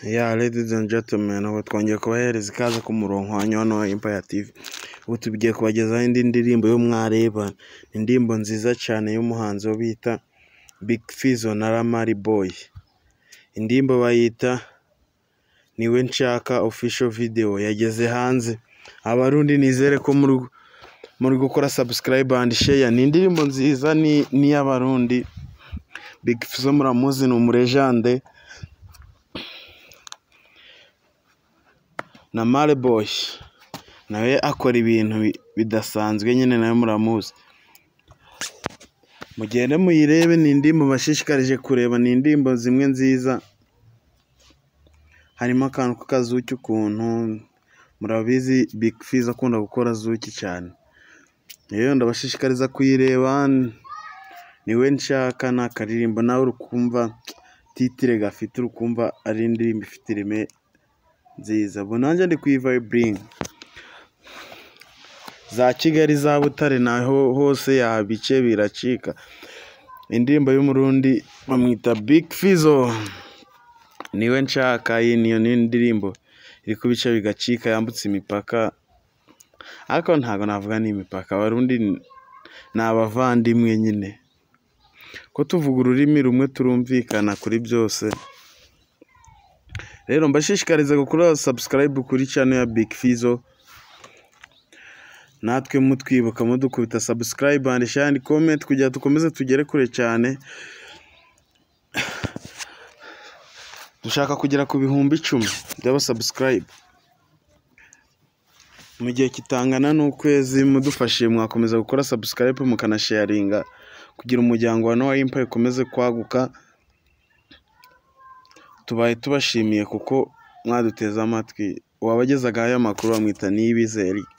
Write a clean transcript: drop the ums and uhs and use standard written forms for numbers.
Yeah, ladies and gentlemen, ubu twongeye kubahereza ikaze ku murongo wanyu hano wa Empire TV. Ubu tugiye kubagezaho indi ndirimbo y'umwareba, indirimbo nziza cyane y'umuhanzi wo bita Big Fizzo na Ramari Boy. Indirimbo bayita Niwe Nshaka official video yageze hanze. Abarundi nizere ko muri gukora subscribe and share. Ni indirimbo nziza ni iy'Abarundi. Big Fizzo muramuzi ni umurejande. Na Mare Boy nawe akora ibintu bidasanzwe nyine, nawe muramuzi. Mugende muyirebe, ni indirimbo bashishikarije kureba, ni indirimbo zimwe nziza, harimo akantu k'akazuki ukuntu murabizi Big Fizzo akunda gukora zuki cyane. Rero ndabashishikariza kuyireba, Niwe Nshaka ni akaririmbo nawe urukumva titire gafite, urukumva ari indirimbo ifite ireme nziza. Ubu nanjye ndi kuyivayiburinga za Kigali za Butare naho hose yabice biracika. Indirimbo y'Umurundi bamwita Big Fizzo Niwe Nshaka, iyi niyo ni indirimbo iri kubica bigacika, yambutse imipaka, ariko ntabwo navuga ni imipaka, Abarundi ni abavandimwe nyine, ko tuvuga ururimi rumwe turumvikana kuri byose. Rero mbashishikariza gukora subscribe kuri channel ya Big Fizzo, natwe mutwibuka mudukubita subscribe and share and comment kugira dukomeze tugere kure cyane. Dushaka kugera ku 10,000 by'aba subscribe mu gihe kitangana n'ukwezi. Mudufashije mwakomeza gukora subscribe mukanasharinga kugira umuryango wa Noah Empire ukomeze kwaguka. Tubaye tubashimiye kuko mwaduteze amatwi. Uwabagezagaho aya makuru bamwita Niyibizi Eric.